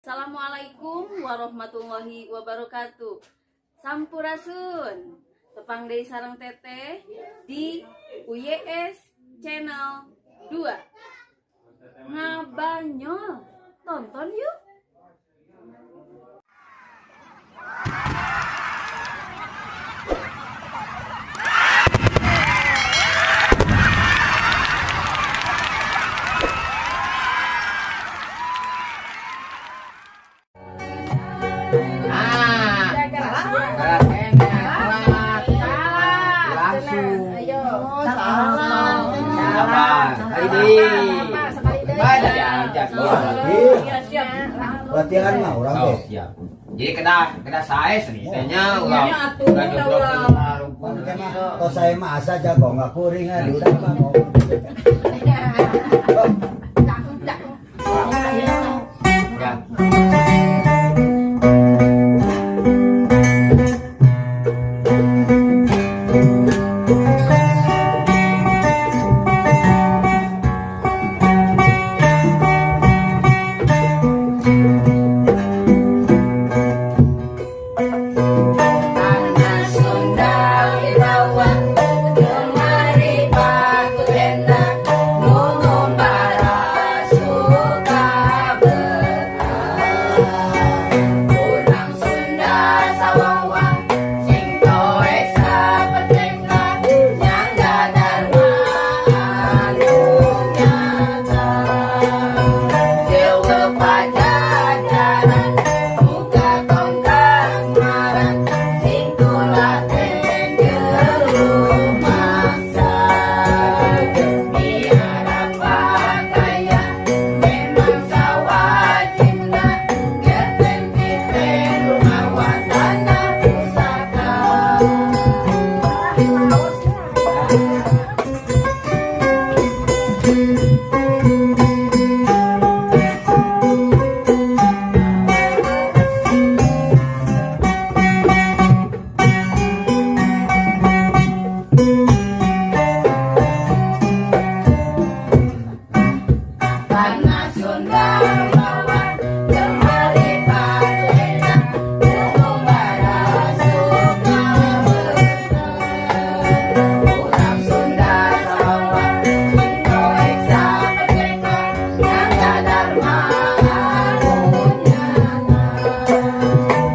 Assalamualaikum warahmatullahi wabarakatuh. Sampurasun. Tepang deui sareng Teteh di UYS Channel 2. Ngabanyol. Tonton yuk. Ah, salah kene, salah. Langsung. Salah. Sabar. Kali deui. Bae diajak. Siap. Latihan mah urang Oh, teh. siap. Jadi kena kena sae seni teh nya ulah. Nya atuh, Ulah jomblo Pan teh mah tos saya mah asa jago nggak kuring ah udah mah mau. Ya. Tanah Sunda wibawa gemari batu enak ngumbara suka betah. Urang Sunda sawawa sing toek sapecengna nyangga dharma anu nyata. Dewa pajajaran muka tongkas maran sing tulaten rumasa. Miara pakaya memang sawajibna gerten titen rumawa tanah pusaka. Tanah Sunda bawa kemari batu enak ngumbara suka betah. Urang Sunda sawawa sing toek sapecengna nyangga dharma anu nyata.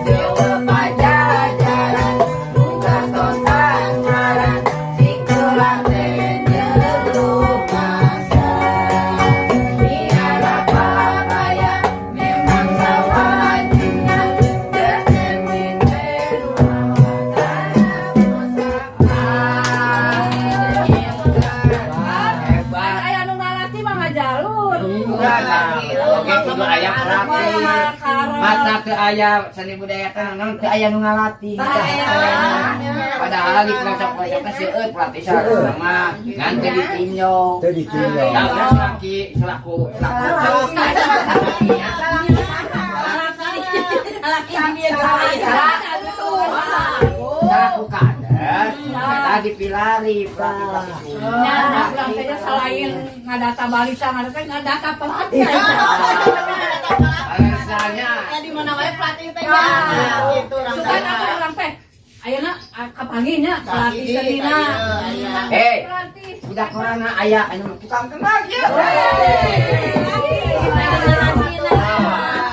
Dewa pajajaran muka tontas maran sing tulaten rumasa. Miara pakaya memang sawajibna gerten titen rumawa tanah pusaka. Hebat. Aya nu ngalatih mah ngajalur. Enggak lah. Oke, kudu aya pelatih. Mata ke aya seni budaya kan naon teu aya nu ngalatih. Padahal di pelosok-pelosok teh seueur pelatih sareng mah ngan teu ditinjau. Teu ditinjau. Nah, urang selaku selaku selaku selaku kader kita dipilari pelatih-pelatih Sunda. Nya, urang teh selain ngadata balita, ngadata ngadata pelatih. Alasannya Ya di mana wae pelatih teh nya. Gitu urang Suka teh. atuh urang teh. Ayeuna kapanggih nya pelatih senina. Eh, Pelatih. budak korana aya anu tukang kenal ya.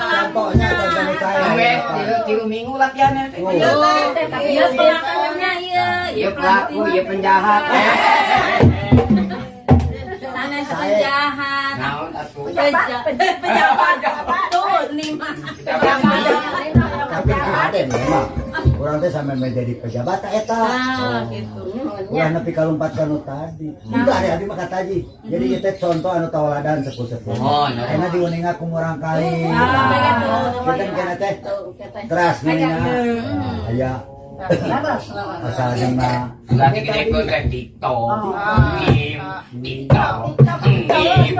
Contohnya contoh saya. We, tilu tilu minggu latihannya teh. Oh. Iya pelakunya iya. Iya pelaku, iya penjahat. Sana penjahat. Naon atuh? Pejabat. Tuh nih mah. Tapi ada memang. Urang teh sampe menjadi pejabat eta. Nah, gitu. Ulah nepi kalumpat kanu tadi. Enggak ada abdi mah kataji. Jadi ieu teh contoh anu tauladan sepuh-sepuh. Oh, no. Ayeuna diuninga ku murang kali. Nah, Kita kena teh teras nguninga. Aya asal mah Berarti kita ikut teh TikTok, game, TikTok, game.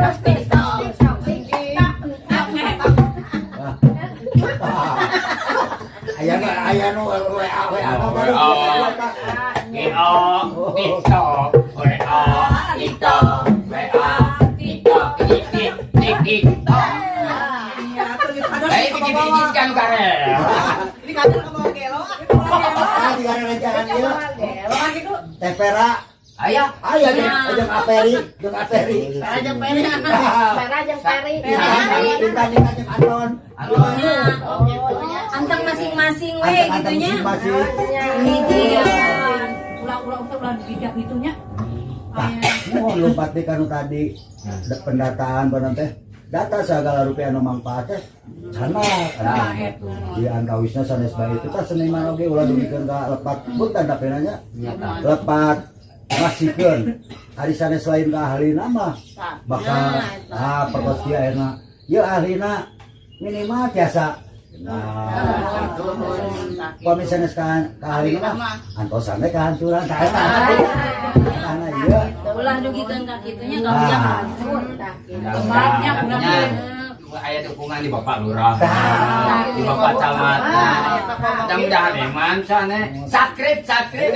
Aya nu aya nu WA WA mah baru. WA, TikTok, WA, TikTok, WA, TikTok, tik tik tik TikTok. Iya, atuh Baik, Hiji-hiji kan karel. Ini kader ke bawah gelo. Ah, di rencangan ieu. Gitu. Tepera. Aya. Aya jeung Aperi, jeung Aperi. Pera jeung Peri. Pera jeung Peri. Bintang nikah jeung Anton. Nah, anteng masing-masing we Anteng gitunya. masing-masing. Hiji. Ulah-ulah ulah ulah dijak gitunya. Tah, mohon lompat di kanu tadi pendataan bener teh. Data segala rupiah anu mangfaat teh sana. Nah, Di antawisna sanes bae itu tah seniman oge ulah dugikeun ka lepat punten tapi nanya lepat masikeun. Ari sanes lain ka ahlina mah bakal ah perkos kieu ayeuna. Ieu ahlina minimal tiasa. Nah, upami sanes ka ahlina mah antosan we kahancuran tah eta. Karena ieu Ulah dugikeun ka kitunya ka ujang hancur. Tempatnya udah Aya dukungan di Bapak Lurah, di Bapak Camat. Mudah-mudahan eman sana. Sakrip, sakrip.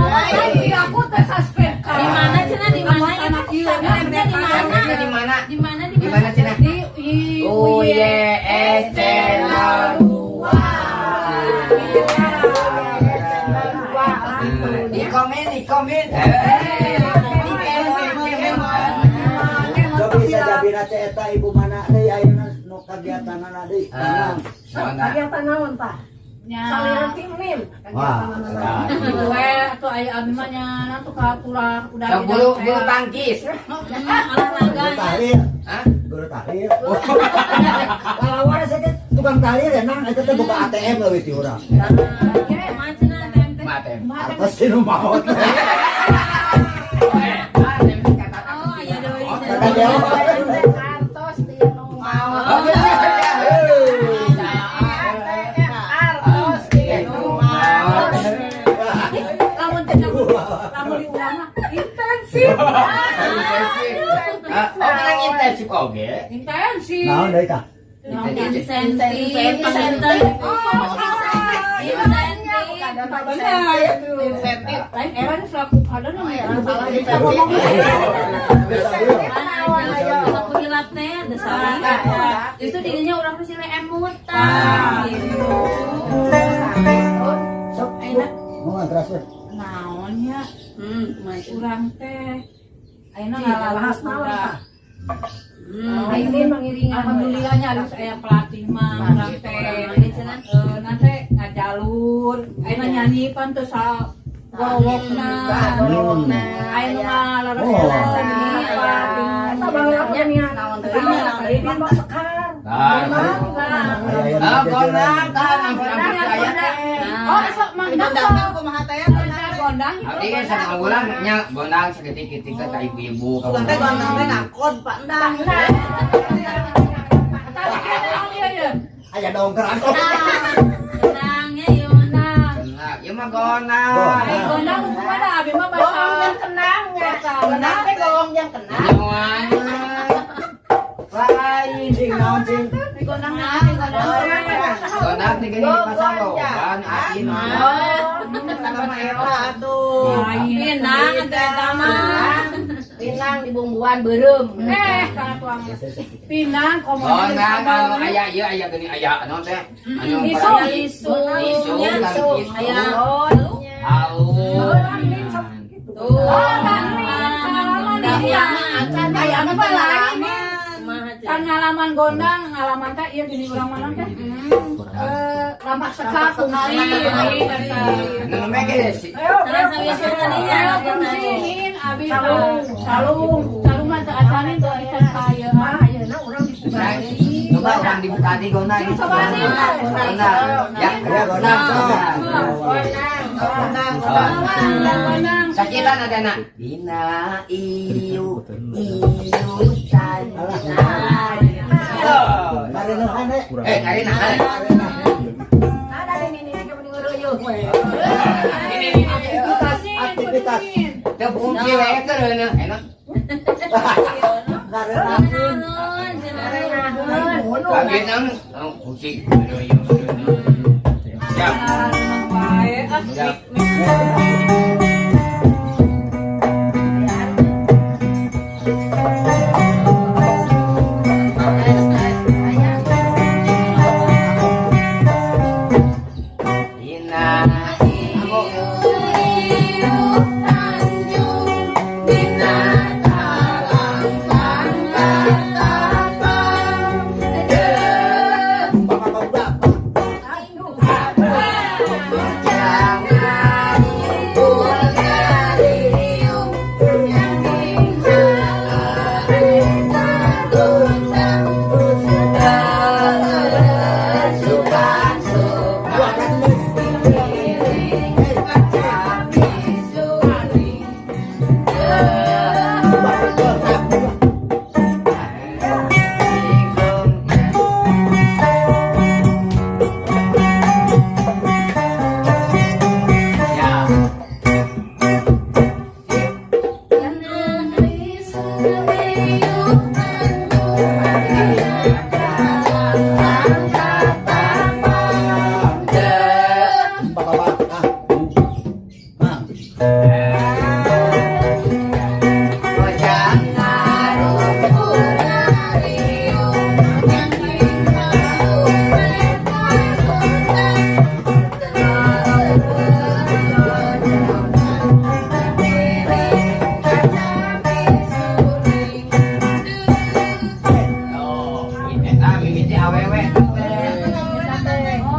Ai, aku teh subscribe ka. Di mana cenah, di mana Anak itu? ieu, Subscribe-nya di mana? Sakripnya di mana? Di mana di Di mana cenah? Di I U Y S channel 2. Di komen, di komen. Di komen, di komen. Coba bisa jabina teh eta ibu mana deui ayeuna nu kagiatanana deui. Ah, mana? Kegiatan naon tah? Nya. Saliran tim nim. Wah, Nah, Gitu we atuh aya abdi mah nya tuh ka tulah udah Nah, bulu bulu tangkis. Olahraga guru ya. tahlil, Hah? guru tahlil. Lalawara saja tukang tahlil ya nang eta teh boga ATM leuwih ti urang. Kumaha cenah ATM teh? Matem. Artos sih nu maot. Oh, aya deui. Kata dia. Artos di nu maot. Oh, iya. Artos di nu maot. Lamun teh lamun diulang mah intensif. Ah, oh, menang intensif oge. Intensif. Naon deui tah? Insentif, panginten. Oh, Insentif. benar. Insentif. Lain era nu selaku kada nu Era salah ngomong. Aku hilap teh ada salah. Justru dirinya orang teh sila emutan gitu. Sok. Ayeuna Mau terus we. naon nya Kumaha cenah? urang teh ayeuna ngalawas Naon udah. tah? Ayeuna Mengiringan. alhamdulillahnya harus aya pelatih mah urang teh. Ini cenah. Eh, nanti ngajalur, ayeuna nyanyi pan teu sa gorowokna. Ayeuna nu ngaleres Oh. nyanyi pan. Eta baheula mah nya naon teh? Naon teh? Sekar. Nah, Aya ah, gondang, tahan, ampun, ampun, aya teh. Oh, esok mangdang Gondang sok. kumaha teh ya? Gondang gitu. Abdi kan sama ulang nya gondang seketik-ketik ka ibu-ibu ka Gondang teh gondang teh ngakon Pak Endang. Tadi kita naon ieu ye? Aya dongkeran. Tenangnya ieu mah. Nah, Gondang, ieu mah gondang. ai gondang kumaha da abi mah Gong basa. yang kenangnya. Gondang teh gong yang kenang. Nyawa. Lain. Cing naon cing? Gondang naon? Gondang teh geuning di pasar loban asin mah. Eta mah eta atuh. Pinang atuh eta mah. Pinang dibumbuan beureum. Eh, kana tuang. Pinang komo Gondang anu aya ieu aya geuning aya naon teh? Anu Isu. Isu. Isu Nya, kan isu. isu. Aya. Halu. Tuh. Pengalaman Iya. Aya anu mah lain. Kumaha cenah? Kan ngalaman gondang, ngalaman teh ieu gini urang mana teh? Eh, rampak sekar fungsi ini eta. Anu mah ge si Salah sawieu tadinya. Ayo fungsiin abi salung, salung, salung mah teu acanin teu ikan kaya. Ayeuna urang Nah, coba urang dibuka di gondang. Coba nih. Gondang. Ya. Aya gondang sok. Gondang, gondang. Gondang. Sakitan ada nak. Dina iu iu tan. Karena we. Eh, karena Ada ini ini kamu nguruyuh we. Aktivitas aktivitas. Teu fungsi we keur heueuh. Enak. Karena Naon cenah. Kaget naon? Oh, fungsi. Siap. Wae ah. Siap. Aya. mimiti awewe.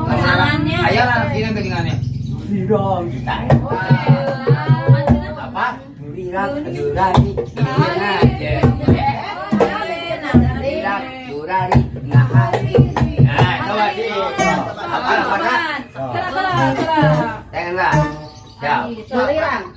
Pasangannya. Aya lalakina geuningan. Kita. Apa? Durirang, durari, durina, ye. Durirang, durari, ngahari. Nah, coba sih. Apa apa? Kela kela kela. Janganlah. Siap. Durirang.